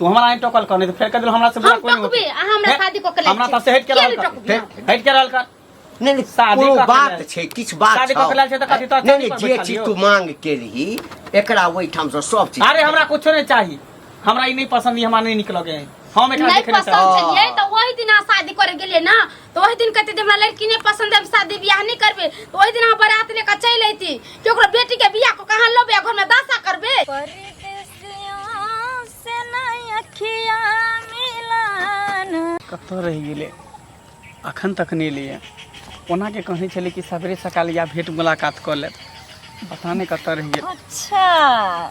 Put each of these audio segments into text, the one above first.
तू हमरा नहीं टोकल कर, नहीं तो फेर कह देलहुँ हमरा से बुरा हम कोई नहीं टोकबे, होतै। अहाँ हमरा हे, शादी कऽ के लायल हमरा छी। तऽ से हटि के किया रहल नहि कर, टोकबी हे, हटि के रहल कर। नहि नहि, शादी कोनो कऽ के बात लायल। छै, किछु बात शादी कऽ के लायल छै तऽ कथी तोरा नहि चाँदी नहि पर जे बैठा चीज लियौ? तू मांग केलही एकरा ओहिठाम से सब चीज। अरे हमरा कुछो नहीं चाहिए, हमरा ई नहीं पसंद, ई हमरा नहीं निक लगे है। हम एकरा नहीं देखे नहीं पसंद चाहै। छलियै तऽ ओहि दिन अहाँ शादी करे गेलियै ना, तऽ ओहि दिन कहते जे हमरा लड़की नहीं पसंद है, हम शादी बियाह नहीं करबे, तऽ ओहि दिन अहाँ बारात लेके चलि अयती कि ओकरा बेटी के बियाह कऽ कहाँ लबे आ घर में दशा करबे। परदेसियों से नहीं अखिया मिलाना। कतऽ रहि गेलै, अखन तक नहि एलैए। ओना के कहने छलै कि सवेरे सकाल या भेंट मुलाकात कऽ लेब, पता नहि कतऽ रहि गेल। अच्छा,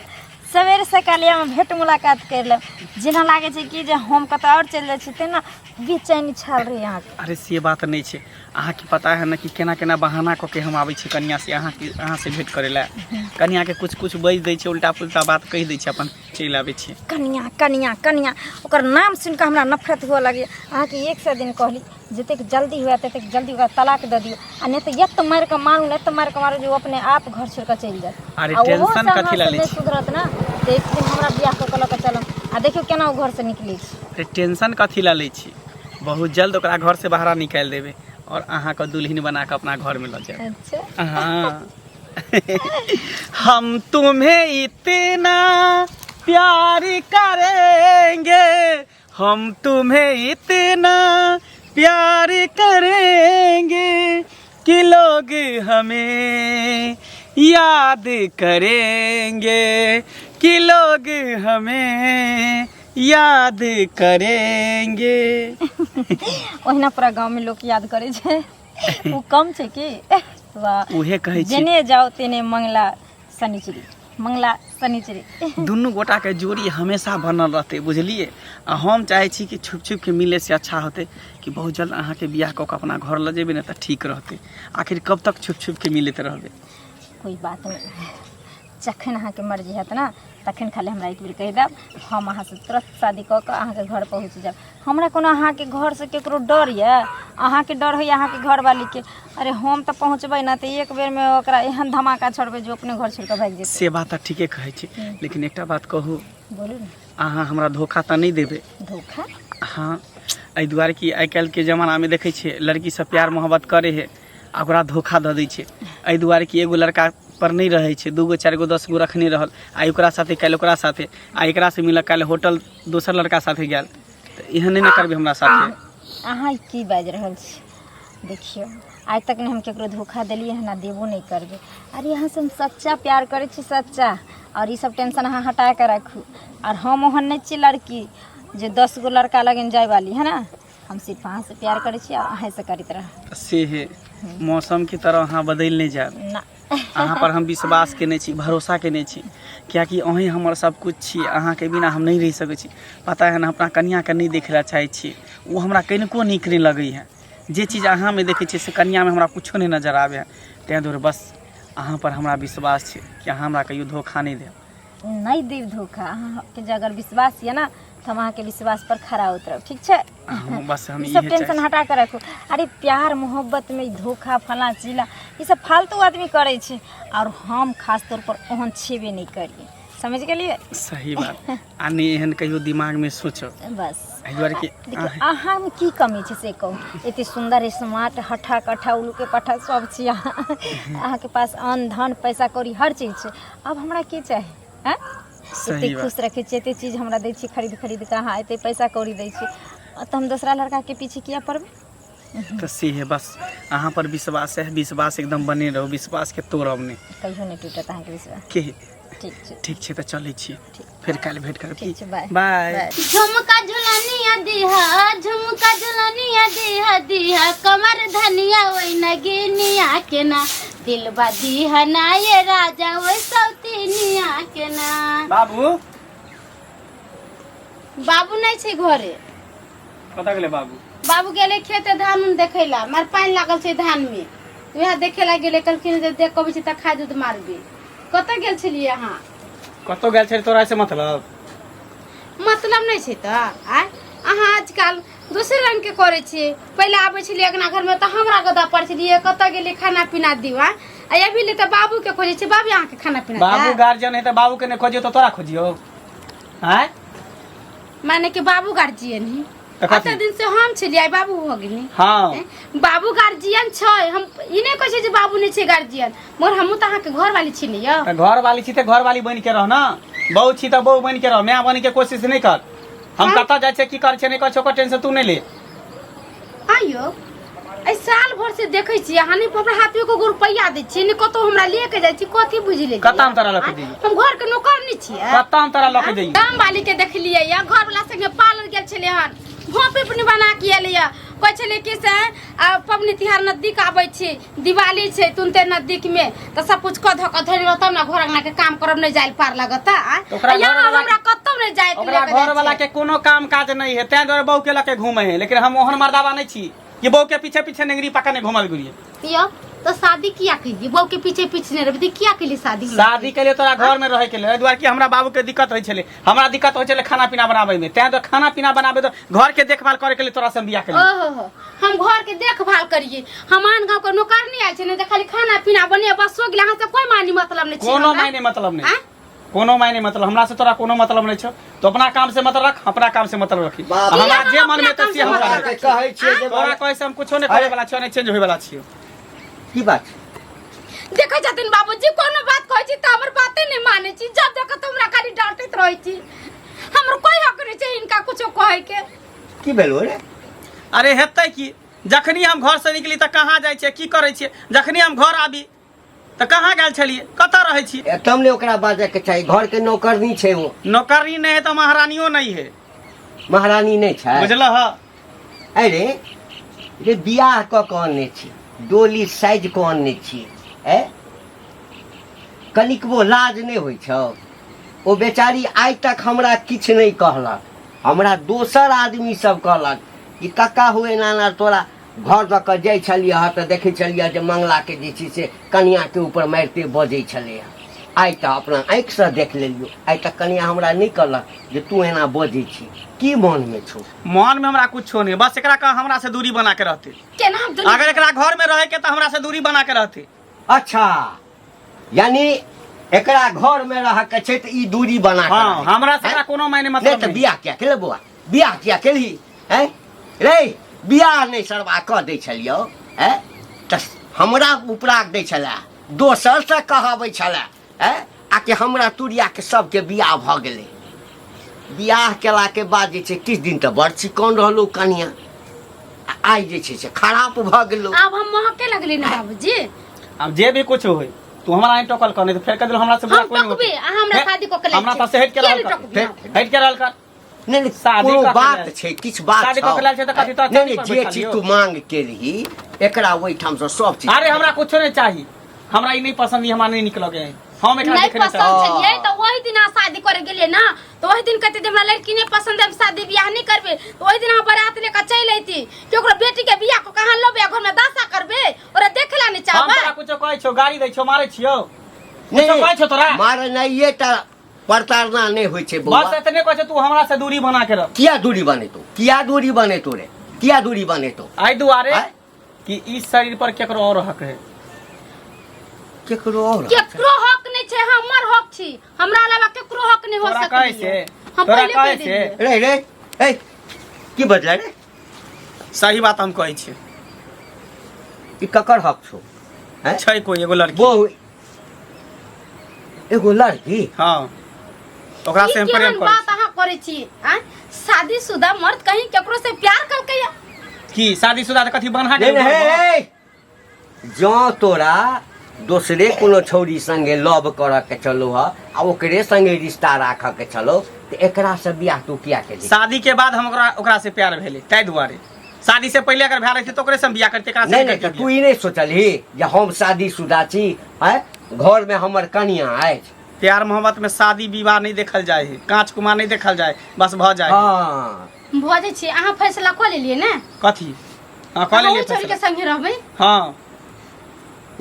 सवेरे सकाल में भेंट मुलाकात कर लेब, जेना लागै छै कि जे हम कतऽ आओर चलि जाइ छी तेना बेचैनी छाल रही अहाँके। अरे से बात नहि छै, अहाँके पता है ने कि केना केना बहाना कऽ के हम आबै छी कनिया से अहाँ से भेंट करै लए। कनियाके कुछ कुछ बाजि दै छै, उल्टा पुल्टा बात कहि दै छै, अपन चलि आबै छी। कनिया कनिया कनिया, ओकर नाम सुनि कऽ हमरा नफरत हुअ लगैए। अहाँके एक सए दिन कहली, जतेक जल्दी हुए ततेक जल्दी ओकरा तलाक दऽ दियौ, आ नहि तऽ एत मारि कऽ मारू ने, एत मारि कऽ मारू जे ओ अपने आप घर छोड़ि कऽ चलि जायत। अरे आ ओहो टेंशन से कथी लए अहाँसँ लै नहि छी? सुधरत ने तऽ एक दिन हमरा बियाह कऽ कऽ लऽ कऽ चलब आ देखियौ केना ओ घरसँ निकलै छै। अरे टेंशन कथी लए लै छी, बहुत जल्द ओकरा घर से बाहर निकालि देबै और अहाँके दुल्हन बना कऽ अपना घरमे लऽ जायब। अच्छा। हाँ, हम तुम्हें इतना प्यार करेंगे, हम तुम्हें इतना प्यार करेंगे कि लोग हमें याद करेंगे, कि लोग हमें याद करेंगे। ओहिना पूरा गाँवमे लोक याद करै छै, ओ कम छै की? वाह। उहे कहै छी, जेने जाओ तेने मंगला शनिचरी, मंगला शनिचरी। दुनू गोटाके जोड़ी हमेशा बनल रहतै, बुझलियै? आ हम चाहै छी कि छुप छुप के मिले से अच्छा होतै कि बहुत जल्द अहाँके बियाह कऽ के अपना घर लऽ जेबै ने तऽ ठीक रहतै। आखिर कब तक छुप छुप के मिलैत रहबै? कोई बात नहीं, जखन अहाँके मर्जी हेत ने तखन खाली हमरा एक बेर कहि देब, हम अहाँसँ तुरत शादी कऽ कऽ अहाँके घर पहुँच जायब। हमरा कोनो अहाँके घरसँ केकरो डर यऽ? अहाँके डर होइए अहाँके घरवालीके। अरे हम तऽ पहुँचबै ने तऽ एक बेरमे ओकरा एहन धमाका छोड़बै जे ओ अपने घर छोड़ि कऽ भागि जेतै। से बात तऽ ठीके कहै छी, लेकिन एकटा बात कहू? बोलू ने। अहाँ हमरा धोखा तऽ नहि देबै? धोखा? हाँ, एहि दुआरे कि आइ काल्हिके जमानामे देखै छियै लड़की सब प्यार मोहब्बत करै है आ ओकरा धोखा दऽ दै छै। एहि दुआरे कि एगो लड़का पर नहि रहै छै, 2 गो 4 गो 10 गो रखने रहल, आइ ओकरा साथे काल्हि ओकरा साथे, आ एकरा से मिलक काल्हि होटल दोसर लड़का साथे गेल, तऽ एहन नहि ने करबै हमरा साथे। अहाँ की बाजि रहल छी? देखियौ, आइ तक नहि हम केकरो धोखा देलियै हन आ देबो नहि करबै। अरे अहाँसँ हम सच्चा प्यार करै छी, सच्चा। आओर ई सब टेंशन अहाँ हटा कऽ राखू। आओर हम ओहन नहि छी लड़की जे 10 गो लड़का लगन जायवाली है ना। हम सिर्फ अहाँसँ प्यार करै छी आओर अहाँसँ करैत रहब। से हे मौसम के तरह अहाँ बदलि नहि जायब ना। अहाँ पर हम विश्वास केने छी, भरोसा केने छी, कियाकि अहीं हमर सब कुछ छी, अहाँके बिना हम नहि रहि सकै छी। पता है ने, अपना कनियाके नहि देखै लए चाहै छी, ओ हमरा कनिको नीक नहि लगै है। जे चीज अहाँमे देखै छियै से कनियामे हमरा कुछो नहि नजर आबै है। ताहि दुआरे बस अहाँ पर हमरा विश्वास छै कि अहाँ हमरा कहियो धोखा नहि देब। नहि देब धोखा। अहाँके जे अगर विश्वास यऽ ने तऽ हम अहाँके विश्वास पर खरा उतरब, ठीक छै? हम बस हम ई सब इहे टेंशन चाहै छी। हटा के रखू। अरे प्यार मोहब्बत में ई धोखा फला चिला ई सब फालतू आदमी करै छै, और हम खास तौर पर ओहन छेबे नहि करियै, समझ गेलियै? सही बात, आ नहि एहन कहियो दिमागमे सोचब। बस एहि दुआरे कि देखियौ, अहाँमे की कमी छै से कहू? एते सुन्दर, स्मार्ट, हट्ठा कट्ठा, उल्लू के पट्ठा सब छी अहाँ। अहाँके पास अन्न धन पैसा कौड़ी हर चीज छै, आब हमरा की चाही? आँय, सही एते बात। खुश रखै छी, एते चीज हमरा दै छी खरीद खरीद कऽ अहाँ, एते पैसा कौड़ी दै छी, तऽ हम दोसरा लड़काके पीछे किया पड़बै? तऽ से है, बस अहाँ पर विश्वास है, विश्वास एकदम बने रहू, विश्वास के तोड़ब नहि। कहियो नहि टूटत अहाँके विश्वास। के ठीक छै। ठीक छै, तऽ चलै छी, फेर काल्हि भेंट करब। ठीक छै, बाय। बाय। बाय। झुमका झुलनिया दिहा, झुमका झुलनिया दिहा, दिहा कमर धनिया ओइ नगिनिया के ना, दिलबा दिहा ना ये राजा ओइ सौतीनिया के ना। बाबू। बाबू नहि छै घरे। कतऽ गेलै बाबू? बाबू गेलै खेते धान उन देखै ला, मार पानि लागल छै धान में, वएह देखे ला गेलै। कहलखिन जे देख कबै छै तऽ खाद उद मारबे। कतऽ गेल छलियै अहाँ? कतऽ गेल छली तोरा से मतलब? मतलब नहि छै तऽ आय अहाँ आजकल दोसर रंग के करै छियै। पहिले आबै छलियै अगना घरमे तऽ हमरा गदा पड़ै छलियै, कतऽ गेलियै, खाना पीना दियौ। आय आ अभी ले तऽ बाबू के खोजै छियै, बाबू अहाँके खाना पीना बाबू देत? गार्जियन है तऽ बाबू के नहि खोजियौ तऽ तोरा खोजियौ? आँय, माने कि बाबू गार्जियन ही। तऽ कथी? अते दिन से हम छलियै, आइ बाबू भऽ गेली। हँ। हैं? बाबू गार्जियन छै, हम ई नहि कहै छियै जे बाबू नहि छै गार्जियन, मगर हमहूँ तऽ अहाँके घरवाली छी ने यौ। तऽ घरवाली छी तऽ घरवाली बनि के रह ने, बहू छी तऽ बहू बनि के रह, माय बनि के कोशिश नहि कर। हम हाँ। कतऽ जाइ छियै, की करै छियै, नहि करै छियै, ओकर टेंशन तू नहि ले। आइयो एहि साल भर से देखै छी अहाँ नहि हमरा हाथ में एगो रुपैआ दै छियै, नहि कतौ हमरा ले के जाइ छी, कथी बुझि लेलियै? कतऽ हम तोरा लऽ के जइयै? हम घर के नौकर नहि छियै? कतऽ हम तोरा लऽ के जइयै? गाम वाली के देखलियै या घर वाला संगे पार्लर गेल छलै हन, भोपे अपने बना के एलै या, कहै छलै कि से आ पबनी तिहार नजदीक आबै छी, दिवाली छै तुनते नजदीक में, तऽ सब कुछ कऽ धऽ कऽ धरि रहतब ने, घर अंगना के काम करब, नहि जाय पार लागत आ तऽ ओकरा यहाँ घरवला हमरा कतौ नहि जाय के ओकरा लऽ के जाइ घर वाला छै। के कोनो काम काज नहीं है, तें दुआरे बहू के लऽ के घूमे है, लेकिन हम ओहन मर्दाबा नहीं छी कि बहू के पीछे पीछे नेंगरी पकड़ने घूमल गुरिये। यौ तो शादी किया केलिए? बहू के पीछे पीछे नहीं रहबे किया केलिए शादी हमरा? शादी के लिए तोरा घर में रहे के लिए, एहि दुआरे कि हमरा बाबू के दिक्कत होइ छलै, हमरा दिक्कत होइ छलै खाना पीना बनाबै में, तें दुआरे खाना पीना बनाबै तो घर के देखभाल करे के लिए तोरा से हम बियाह केलियै। ओहो हो, हम घर के देखभाल करिए, हम आन गाँव के नौकर नहीं आयल छै ने, खाली खाना पीना बने बस हो गेलै, अहाँ से कोई मानी मतलब नहीं छै कोनो हमरा। मायने मतलब नहीं। आँय? कोनो मायने मतलब हमरा से तोरा कोनो मतलब नहीं छौ, तो अपना काम से मतलब रख, अपना काम से मतलब रखी। बाप। हमरा जे हम मन में अपना तऽ से काम से हमरा मतलब रख। कहै छियै जे तोरा कहै से हम कुछो नहीं करे वाला छियौ, नहीं चेंज होय वाला छियौ। की बात छै? देखै छथिन बाबूजी, कोनो बात कहै छी तऽ हमर बाते नहि मानै छी, जब देखो तऽ हमरा खाली डांटैत रहै छी, हमर कोई हक नहि छै हिनका कुछो कहै के। की भेलो रे? अरे हेतै की, जखनी हम घर से निकली तऽ कहाँ जाइ छियै, की करै छियै, जखनी हम घर आबी तऽ कहाँ गेल छलियै, कतऽ रहै छी? एकदम ने ओकरा बाजऽ के चाही, घर के नौकरनी छै ओ। नौकरनी नहि है तऽ महारानियो नहि है। महारानी नहि छै, बुझलह? अरे रे बियाह कऽ के अनने छी, डोली साइज कऽ अनने छी, ए कनिकबो लाज नहि होइ छौ? ओ बेचारी आइ तक हमरा किछु नहि कहलक, हमरा दोसर आदमी सब कहलक कि कक्का हो एना एना तोरा घर दऽ कऽ जाइ छलियै हँ तऽ देखै छलियै जे मंगलाके जे छै से कनिआँके ऊपर मारिते बजै छलै हँ। आइ तऽ अपना आँखिसँ देख लेलियौ, आइ तक कनिआँ हमरा नहि कहलक जे तू एना बजै छी, की मोनमे छौ? मन में हमरा कुछो नहीं, बस एकरा कह हमरा से दूरी बना के रहते। केना हम दूरी? अगर एकरा घर में रहे के तऽ हमरा से दूरी बना के रहते। अच्छा, यानी एकरा घर में रह के छै तऽ ई दूरी बना के हाँ, रहै। हमरा से एकरा कोनो मायने नहि मतलब तऽ नहीं। बियाह किया केले बौआ, बियाह किया केलही? हैं रे बियाह नहि सरबा कऽ दै छलियौ, हैं तऽ हमरा उपराग दै छलै, दोसरसँ कहबै छलै, हैं आ कि हमरा तुरियाके सबके बियाह भऽ गेलै। बियाह केलाके बाद जे छै किछु दिन तऽ बड़ चिकन रहलौ कनिया, आ आइ जे छै से खराब भऽ गेलौ। आब हम महके लगली ने बाबूजी। आब जे भी कुछ होय तू हमरा नहीं टोकल कर, नहीं तो फेर कह देलौ हमरा से बुरा हम कोई नहीं टोकबे, होतै। अहाँ हमरा हे, शादी कऽ के लायल हमरा छी। तऽ से हटि के किया रहल नहि कर, टोकबी हम? हटि के रहल कर। नहि नहि, शादी कोनो कऽ के बात लायल। छै, किछु बात शादी कऽ के लायल छै तऽ कथी तोरा नहि छाती नहि पर जे बैठा चीज लियौ? तू मांग केलही एकरा ओहिठामसँ सब चीज। अरे हमरा कुछो नहीं चाही, हमरा ई नहीं पसंद, ई हमरा नहीं निक लगे है, हम एकरा नहीं देखे नहीं पसंद चाही। छलियै तऽ ओहि दिन अहाँ शादी करे गेलियै ना, तऽ ओहि दिन कहते हमरा लड़की नहीं पसंद है, हम शादी बियाह नहीं करबे, तऽ ओहि दिन अहाँ बारात लेके चलि अयती कि ओकरा बेटी के बियाह कऽ कहाँ लेबै, घर में दशा करबे, ओकरा देखे ला नहीं हम चाहबै। तोरा कुछो कहै छौ, गाड़ी दै छौ, मारै छियौ, नहि, कुछो कहै छौ तोरा? मारनाइए टा प्रताड़ना नहि होइ छै बौआ। बस एतने कहै छौ, तू हमरा से दूरी बना के रख। किया दूरी बनेतौ, किया दूरी बनेतौ रे, किया दूरी बनेतौ? एहि दुआरे आँय? कि इस शरीर पर केकरो और हक है। केकरो और हक? केकरो हक नहीं छै, हमर हक छी, हमरा अलावा केकरो हक नहीं हो तोरा सकत। कहै से? हम तोरा पहिले कहै कहि से? देलियै। रे रे ए की बजलै रे? सही बात हम कहै छी। ई ककर हक छौ? हैं? छै कोई एगो लड़की। बहु एगो लड़की? हाँ, ओकरा से ई हम प्रेम केहन करै बात अहाँ करै छी? आँय, शादीशुदा मर्द कहीं केकरो से प्यार कलकै या? छी। की शादीशुदा तऽ कथी बन्हा नहीं गेल? नहीं हे, हे, जँ तोरा दोसरे कोनो छौड़ी संगे लव करऽ के चलो ह आ ओकरे संगे रिश्ता राखऽ के चलो तऽ एकरा से बियाह तू किया केलही? शादी के बाद हम ओकरा ओकरा से प्यार भेलै, ताहि दुआरे। शादी से पहिले अगर भए रहै तऽ ओकरे से हम बियाह करते, एकरा से नहीं नहि नहीं, तऽ करतियै तू ई नहि सोचलही जे हम शादीशुदा छी, हैं, घर में हमर कनिया अछि। प्यार मोहब्बत में शादी विवाह नहीं देखल जाए है, कांच कुमार नहीं देखल जाए, बस भ जाए है। हाँ। भऽ जाइ छी, अहाँ फैसला कऽ लेलियै ने? कथी? हाँ, कऽ अहाँ लेलियै ओहि छोरी के फैसला। संगे रहबै? हाँ।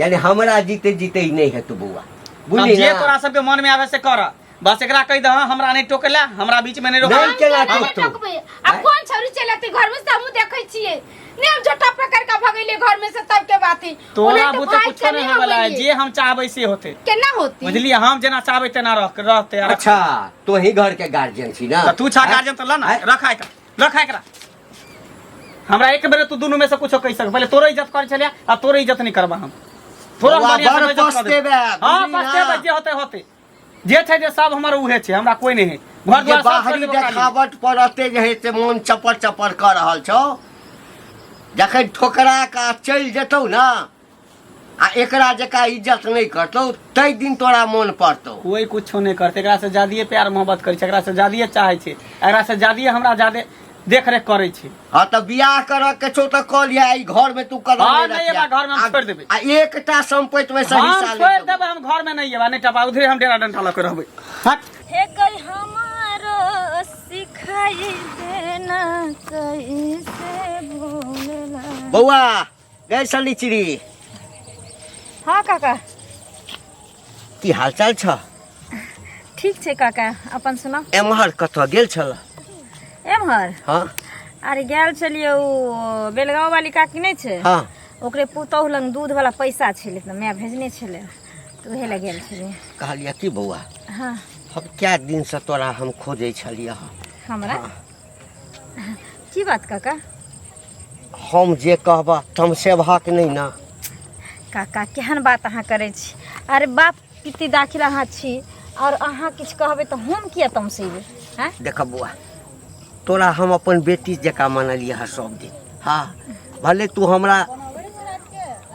यानी हमरा जीते जीते ई नहि हेतौ बौआ, तब बुझली जे ना? तोरा सबके मन में आवे से कर, बस एकरा कहि दह हमरा नहि टोकला, हमरा बीच में नहि रोकला। नहि केना हम टोकतौ? टोकबै आ कोन छौरी चलि एतै घर में से हमहूँ देखै छियै ने, हम झोटा पकड़ के भगैले घर में से तब के बात है। तोरा ओना तऽ बुते भागि कुछो के नहि नहि होय वाला है, अबैये। जे हम चाहबै से होते। केना होती? बुझलियै, हम जेना चाहबै तेना रह रहते। आ अच्छा, तो ही घर के गार्जियन छी ना? तऽ तू छा आँय? गार्जियन तऽ ल ना, आँय? रखा एकरा, रखा एकरा। हमरा एक बेर तू दुनू में से कुछो कहि सक, पहिले तोरो इज्जत करै छलियै आ तोरो इज्जत नहीं करबा हम। तोरो हम बौआ, बढ़ियां से बड़ बेइज्जत कऽ देबै। पछतेबे, हाँ, बुझली ना? पछतेबै, जे होते होते, जे छै जे सब हमर उहे छै, हमरा कोई नहीं है। घर जे द्वार सब छोड़ि बाहरी देबो ओकरा लिए। देखावट पर एते जे है से मोन चपर चपर कऽ रहल छौ, जखन ठोकरा कऽ चलि जेतौ ने आ एकरा जकाँ इज्जत नहि करतौ, ताहि दिन तोरा मोन पड़तौ। कोई कुछो नहीं करते, एकरा से ज्यादा प्यार मोहब्बत करै छै, एकरा से ज्यादा चाहै छै, एकरा से ज्यादा हमरा ज्यादा देख रेख करै छै। हाँ तऽ बियाह करऽ के छौ तऽ कऽ लिहा, ई घर में तू कदम हाँ, नहि नहि रखिहा। एबा घर में, हम छोड़ि देबै। आ एकटा संपत्ति में से हम हिस्सा छोड़ि ले देबै, हम घर में नहीं एबा, नहीं टपा उधरे हम डेरा डंटा लऽ के रहबै। हट। हे गई हमारो सिखाई देना कैसे बोलना। बौआ गए सलीचरी। हाँ काका। की हालचाल छ? ठीक छै काका, अपन सुनाउ। एम्हर कतऽ गेल छल? एम्हर? हाँ। अरे गेल छलियै ओ बेलगाँव वाली काकी नहि छै? हाँ। ओकरे पुतोहु लग दूध वाला पैसा छलै तऽ माय भेजने छलै, तऽ उहे लए गेल छलियै। कहलियै की बौआ? हाँ। हम कए दिनसँ तोरा हम खोजै छलियै। हमरा? की बात काका? हम जे कहबह तमसेबहक नहि ने? काका केहन बात अहाँ करै छी, अरे बाप पित्ती दाखिल अहाँ छी और अहाँ किछु कहबै तऽ हम किया तमसेबै? हैं? देख बौआ, तोरा हम अपन बेटी जकाँ मानलियै हँ सब दिन। हाँ, भले तू हमरा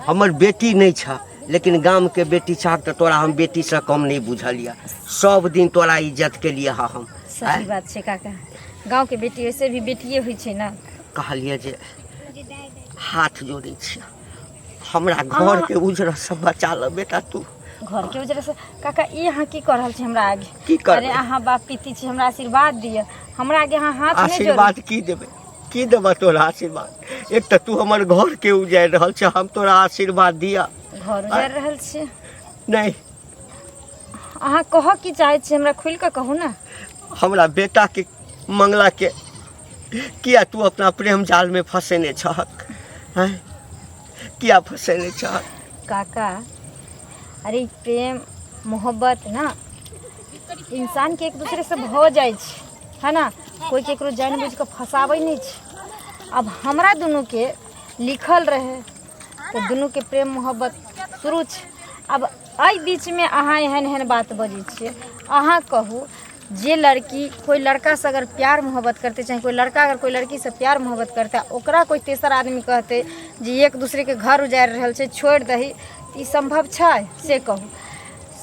हमर बेटी नहि छह, लेकिन गामके बेटी छह तऽ तोरा हम बेटीसँ कम नहि बुझलियै। सब दिन तोरा इज्जत केलियै हँ हम। सही बात छै काका, गाँवके बेटी वैसे भी बेटिए होइ छै ने। कहलियै जे हाथ जोड़ै छियै, हमरा घरके उजरसँ बचा ल बेटा तू। घर के उजरे से काका ई अहाँ की कऽ रहल छी हमरा आगे? की करबै? अरे अहाँ बाप पिती छी, हमरा आशीर्वाद दिअ, हमरा आगे अहाँ हाथ नहि जोड़ू। आशीर्वाद की देबै, की देबऽ तोरा आशीर्वाद? एक तऽ तू हमर घरके उजाड़ि रहल छ, हम तोरा आशीर्वाद दिअ? घर उजाड़ि रहल छी? नहि। अहाँ कहऽ की चाहै छी, हमरा खुलि कऽ कहू ने। हमरा बेटाके मंगला के किया तू अपना प्रेम जाल में फंसेने छहक? हैं, किया फंसेने छहक? काका अरे ई प्रेम मोहब्बत ना इंसान के एक दूसरे से भऽ जाइ छै, है ना? कोई केकरो जानि बुझि कऽ फंसाबै नहि छै। अब हमरा दुनूके लिखल रहै तऽ दुनूके प्रेम मोहब्बत शुरू छै। अब एहि बीचमे अहाँ एहन एहन बात बजै छियै। अहाँ कहू जे लड़की कोई लड़का से अगर प्यार मोहब्बत करते, चाहे कोई लड़का अगर कोई लड़की से प्यार मोहब्बत करते, ओकरा कोई तेसर आदमी कहते जे एक दूसरे के घर उजाड़ि रहल छै, छोड़ि दही, तऽ ई सम्भव छै? से कहू।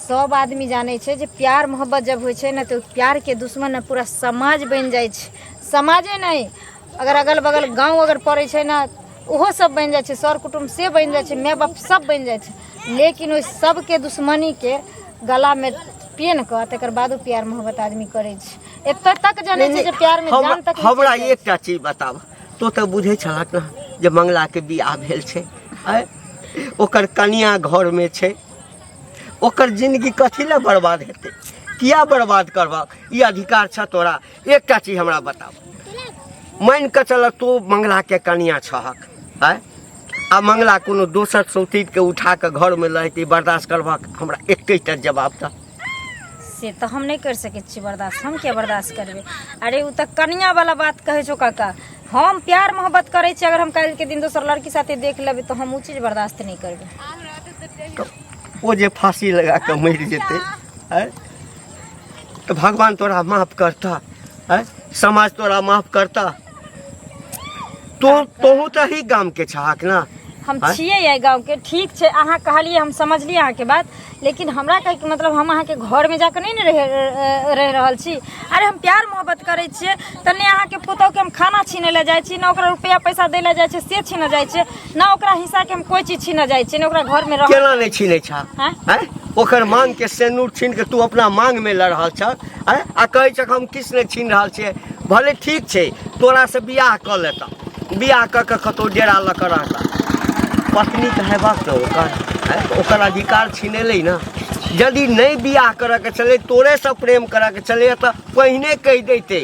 सब आदमी जानै छै जे प्यार मोहब्बत जब होइ छै ने तऽ प्यारके दुश्मन ने पूरा समाज बनि जाइ छै। समाजे नहि, अगर अगल बगल गाँव अगर पड़ै छै ने, ओहो सब बनि जाइ छै, सर कुटुम्ब से बनि जाइ छै, माय बाप सब बनि जाइ छै, लेकिन ओहि सबके दुश्मनीके गलामे पेन कऽ तकर बादो प्यार मोहब्बत आदमी करै छै। एतऽ तक जानै छै जे प्यारमे जान तक हमरा एकटा चीज बताब, तो तऽ बुझै छलक ने जे मंगलाके बियाह भेल छै, आँय? ओकर कनिया घरमे छै, ओकर जिंदगी कथी लए बर्बाद हेतै? किया बर्बाद करबह? ई अधिकार छ तोरा? एकटा चीज हमरा बताब, मानि कऽ चल तू मंगलाके कनिया छहक, आँय, आ मंगला कोनो दोसर सौतीके उठा कऽ घरमे लऽ एतै, बर्दाश्त करबहक? हमरा एकेटा जवाब दह। से तऽ हम नहि करि सकै छी बर्दाश्त। हम किया बर्दाश्त करबै? अरे ओ तऽ कनिया वाला बात कहै छौ काका। हम प्यार मोहब्बत करै छी, अगर हम काल्हिके दिन दोसर लड़की साथे देख लेबै तऽ हम ओ चीज बर्दाश्त नहि करबै। ओ जे फांसी लगा कऽ मरि जेतै, आँय, तऽ भगवान तोरा माफ करता? आँय, समाज तोरा माफ करता? तो तोहू तऽ ही गाम के छहक ना? हम छियै एहि गाँवके। ठीक छै, अहाँ कहलियै, हम समझलियै अहाँके बात, लेकिन हमरा कहैके मतलब हम अहाँके घरमे जाकऽ नहि ने रहि रहि रहल छी। अरे हम प्यार मोहब्बत करै छियै तऽ नहि अहाँके पुतहुके हम खाना छीनै लए जाइ छी, ने ओकरा रुपैआ पैसा दै लए जाइ छियै से छीनऽ जाइ छियै, ने ओकरा हिस्साके हम कोइ चीज छीनऽ जाइ छियै, ने ओकरा घरमे रह केना नहि छीनै छह? आँय? आँय, ओकर मांग के सेनूर छीन के तू अपना मांग में लऽ रहल छह, आँय, आ कहै छह हम किछु नहि छीन रहल छियै। भले ठीक छै, तोरा से बियाह कऽ लेता, बियाह कऽ के कतहु डेरा लऽ कऽ रहता, पत्नी तऽ हेबाक ने ओकर? आँय, ओकर अधिकार छीनेलै ने। यदि नहि बियाह करऽके छलै, तोरेसँ प्रेम करऽके छलै तऽ पहिने कहि दैते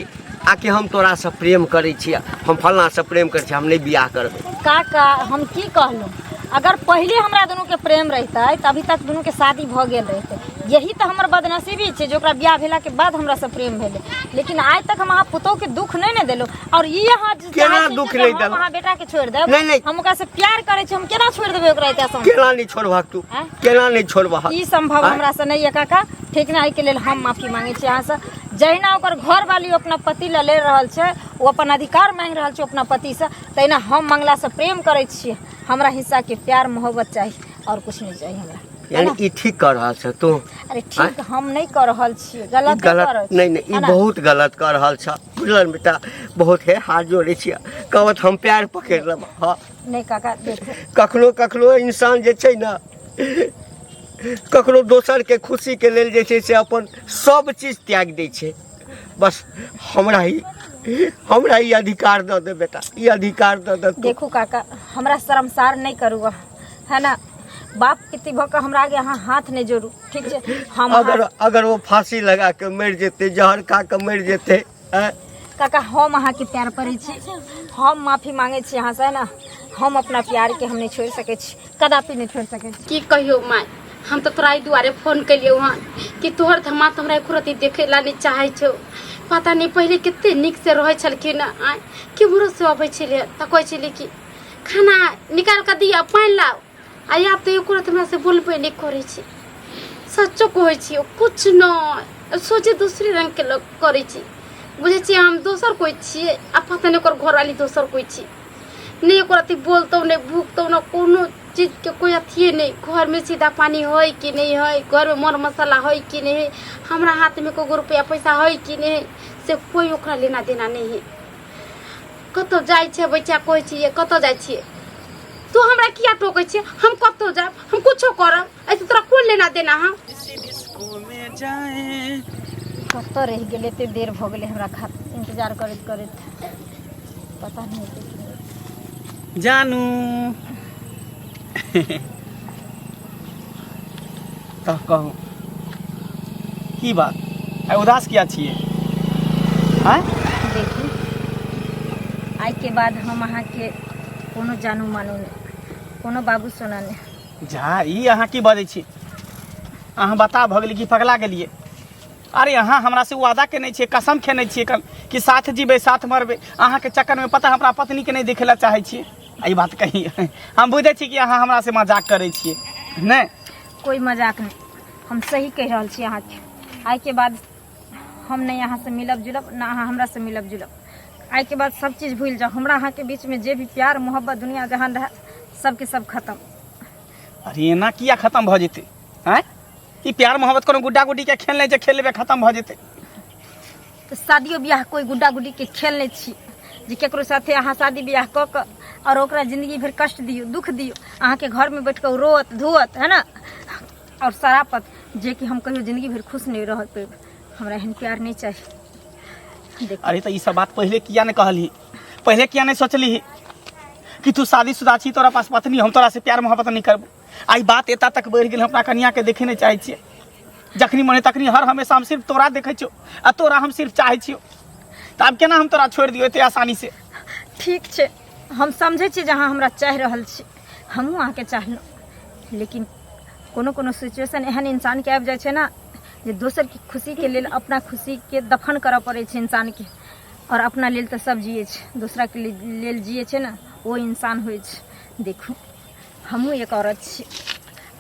आ कि हम तोरासँ प्रेम करै छियै, हम फल्लाँसँ प्रेम करै छियै, हम नहि बियाह करबै। काका हम की कहलहुँ, अगर पहिले हमरा दुनूके प्रेम रहितै तऽ अभी तक दुनूके शादी भऽ गेल रहितै। यही तऽ हमर बदनसीबी छै जे ओकरा बियाह भेलाके बाद हमरासँ प्रेम भेलै, लेकिन आइ तक हम अहाँ पुतोहके दुख नहि ने देलहुँ। और ई अहाँ जे केना चाहै छी दुख जे नहि हम देलहुँ? अहाँ बेटाके छोड़ि देब? नहि, नहि। हम ओकरासँ प्यार करै छी, हम केना छोड़ि देबै ओकरा एते आसान? केना नहि छोड़बहक तू? आँय? केना नहि छोड़बहक? ई संभव आँय? हमरासँ नहि यऽ काका, ठीक ने? एहिके लेल हम माफी मांगै छी अहाँसँ। जहिना ओकर घरवाली अपना पति लए लड़ि रहल छै, ओ अपन अधिकार मांगि रहल छै अपना पतिसँ, तहिना हम मंगलासँ प्रेम करै छियै। हमरा हिस्साके प्यार मोहब्बत चाही और कुछ नहि चाही हमरा। यानी ई ठीक कर रहल छ तू? अरे ठीक हम नहि कऽ रहल छियै, ई गलत गलत कऽ रहल नहि नहि, ई है ना? बहुत गलत कर रहल छ, बुझल बेटा? बहुत हे, हाथ जोड़ै छियै, कहबत हम पैर पकड़ि लेब। हँ। नहि काका, देखू, कखनो कखनो इंसान जे छै ने, कखनो दोसरके खुशीके लेल जे छै से अपन सब चीज त्यागि दै छै। बस हमरा ही अधिकार दऽ दे बेटा, ई अधिकार दऽ दे तू। देखू काका, हमरा शर्मसार नहि करू अहाँ, है ना? बाप पिती भऽ कऽ हमरा आगे अहाँ हाथ नहि जोड़ू, ठीक छै? हम अगर अगर ओ फांसी लगा के मरि जेतै, जहर खा के मरि जेतै, आँय? काका, हम अहाँके प्यार पड़ै छी, हम माफी मांगै छी अहाँसँ, है ना? हम अपना प्यारके हम नहि छोड़ि सकै छी, कदापि नहि छोड़ि सकै छी। की कहियौ माय, हम तऽ तोरा एहि दुआरे फोन केलियौ हन कि तोहर धमा तऽ हमरा एको रत्ती देखै ला नहि चाहै छौ। पता नहि पहिले कते नीक से रहै छलखिन। आँय, केम्हरो से अबै छलै तऽ कहै छलै कि खाना निकालि कऽ दिअ, पानि लाउ। आ आब तऽ एको रत्ती हमरा से बोलबे नहि करै छै। सच्चो कहै छियौ, किछु नहि सोचे, दोसरे रङ्गके लोक करै छै। बुझै छियै, हम दोसर कोइ छियै आ पता नहि ओकर घरवाली दोसर कोइ छै। नहि एको रत्ती बोलतौ, नहि भुकतौ, नहि कोनो चीजके कोइ अथिए नहि। घरमे सीधा पानी हइ कि नहि हइ, घरमे मर मसाला हइ कि नहि हइ, हमरा हाथमे एको रुपैआ पैसा हइ कि नहि हइ, से कोइ ओकरा लेना देना नहि हइ। कतहु जाइ छै बच्चा, कहै छियै कतऽ जाइ छियै, तू हमरा किया टोकै छियै? हम कतहु जायब, हम कुछो करब, एहिसँ तोरा कोन लेना देना है? कतऽ रहि गेलै? एते देर भऽ गेलै हमरा खा इंतजार करैत करैत, पता नहि हेतै की नहि। जानू, तऽ कहू की बात, आइ उदास किया छियै? आँय? देखू, आइके बाद हम अहाँके कोनो जानू मानू नहि, कोनो बाबू सोना नहि। जा, ई अहाँ की बजै छी? अहाँ बता भऽ गेली कि पगला गेलियै? अरे अहाँ हमरा से वादा केने छियै, कसम खेने छियै कल कि साथ जीबै साथ मरबै। अहाँके चक्करमे पता हमरा पत्नीके नहि देखै लए चाहै छियै। ई बात कही, हम बुझै छी कि अहाँ हमरा से मजाक करै छियै। नहि, कोइ मजाक नहि, हम सही कहि रहल छी अहाँके। आइके बाद हम नहि अहाँसँ मिलब जुलब, ना अहाँ हमरासँ मिलब जुलब। आइके बाद सब चीज भूलि जाउ। हमरा अहाँके बीचमे जे भी प्यार मोहब्बत दुनिया जहान रहए, सबके सब खतम। अरे एना किया खतम भऽ जेतै? आँय, ई प्यार मोहब्बत कोनो गुड्डा गुड्डी के खेल नहि छै, खेल लेबै खतम भऽ जेतै। तऽ शादियो बियाह कोइ गुड्डा गुड्डीके खेल नहि छी जे केकरो साथे अहाँ शादी बियाह कऽ कऽ आओर ओकरा जिंदगी भरि कष्ट दियौ, दुख दियौ। अहाँके घरमे बैठ कऽ ओ रोअत धोअत, है ना, आओर सरापत, जे कि हम कहियो जिंदगी भरि खुश नहि रह पेब। हमरा एहन प्यार नहि चाही, देखू। अरे तऽ ई सब बात पहिले किया नहि कहलही? पहिले किया नहि सोचलिही कि तू शादीशुदा छी, तोरा पास पत्नी, हम तोरा से प्यार मोहब्बत नहि करबो? आई बात एता तक बढ़ि गेल, हम अपना कनियाके देखे नहि चाहै छियै। जखनी मन तखनी हर हमेशा हम सिर्फ तोरा देखै छियौ आ तोरा हम सिर्फ चाहै छियौ। तऽ आब केना हम तोरा छोड़ि दियौ एते आसानी से? ठीक छै, हम समझै छी जे अहाँ हमरा चाहि रहल छी, हमहूँ अहाँके चाहलहुँ, लेकिन कोनो कोनो सिचुएशन एहन इंसानके आबि जाइ छै ने जे दोसरके खुशीके लेल अपना खुशीके दफन करऽ पड़ै छै इंसानके। आओर अपना लेल तऽ सब जियै छै, दोसराके लेल जियै छै ने ओ इंसान होइ छै। देखू, हमहूँ एक औरत छी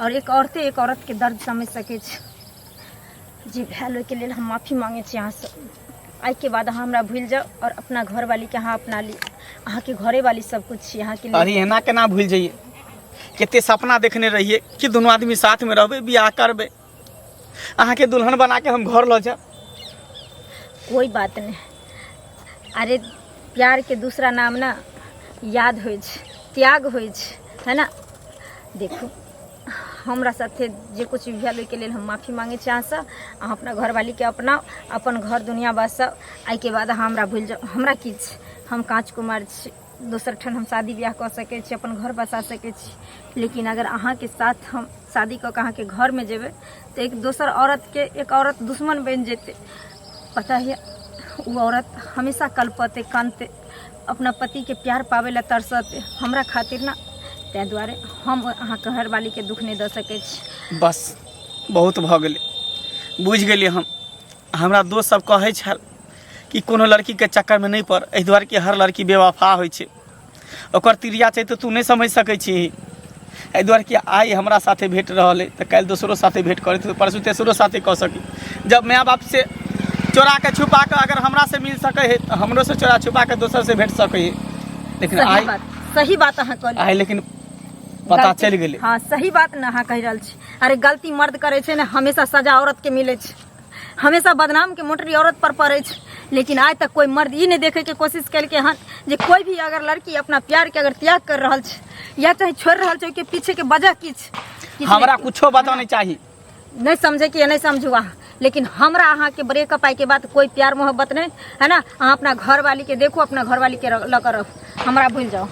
आओर एक औरते एक औरतके दर्द समझि सकै छै। जे भेल ओहिके लेल हम माफी मांगै छी अहाँसँ। आइके बाद अहाँ हमरा भूलि जाउ आओर अपना घरवालीके अहाँ अपना ली। अहाँके घरेवाली सब कुछ छी अहाँके लेल। अरे एना केना भूलि जइए? कते सपना देखने रहिए कि दुनू आदमी साथमे रहबै, बियाह करबै, अहाँके दुल्हन बना के हम घर लऽ जायब। कोई बात नहीं। अरे प्यार के दूसरा नाम ना याद होइ छै, त्याग होइ छै, है ना? देखू, हमरा साथे जे कुछ भी भेल ओहिके लेल हम माफी मांगै छी अहाँसँ। अहाँ अपना घरवालीके अपनाउ, अपन घर दुनिया बसाउ। आइके बाद अहाँ हमरा भूलि जाउ। हमरा की छै, हम काँच कुमार छी। दोसर ठाम हम शादी बियाह कऽ सकै छी, अपन घर बसा सकै छी, लेकिन अगर अहाँके साथ हम शादी कऽ के अहाँके घरमे जेबै तऽ एक दोसर औरतके एक औरत दुश्मन बनि जेतै। पता है, ओ औरत हमेशा कलपतै, कानतै, अपना पतिके प्यार पाबै लए तरसतै हमरा खातिर ना। ताहि दुआरे हम अहाँके घरवालीके दुःख नहि दऽ सकै छी। बस बहुत भऽ गेलै, बुझि गेलियै हम। हमरा दोस्त सब कहै छल कि कोनो लड़कीके चक्करमे नहि पड़, एहि दुआरे कि हर लड़की बेवफा होइ छै, ओकर तिरिया छै तऽ तू नहि समझि सकै छिही। एहि दुआरे कि आइ हमरा साथे भेट रहल अइ तऽ काल्हि दोसरो साथे भेट करैत, परसू तेसरो साथे कऽ सकी। जब माय बापसँ चोरा कऽ छुपा कऽ अगर हमरासँ मिल सकै है तऽ हमरोसँ चोरा छुपा कऽ दोसरसँ भेट सकै है। लेकिन सही आइ बात, सही बात अहाँ कहलियै। आइ लेकिन पता चलि गेलै। हाँ, सही बात ने अहाँ कहि रहल छी। अरे गलती मर्द करै छै ने, हमेशा सजा औरत के मिलै छै, हमेशा बदनाम के मोटरी औरत पर पड़ै छै। लेकिन आइ तक कोई मर्द ई नहि देखे के कोशिश केलकै हन जे कोई भी अगर लड़की अपना प्यार के अगर त्याग कर रहल छै या चाहे छोड़ि रहल छै, ओहिके पीछे के वजह की छै? किछु हमरा नहि। कुछो पता नहि चाही। नहीं समझे कि नहीं समझू अहाँ, लेकिन हमरा अहाँ के ब्रेकअप आइ के बाद कोई प्यार मोहब्बत नहीं है ना। अहाँ अपना घरवाली के देखू, अपना घरवाली के लऽ कऽ रहू, हमरा भूलि जाउ।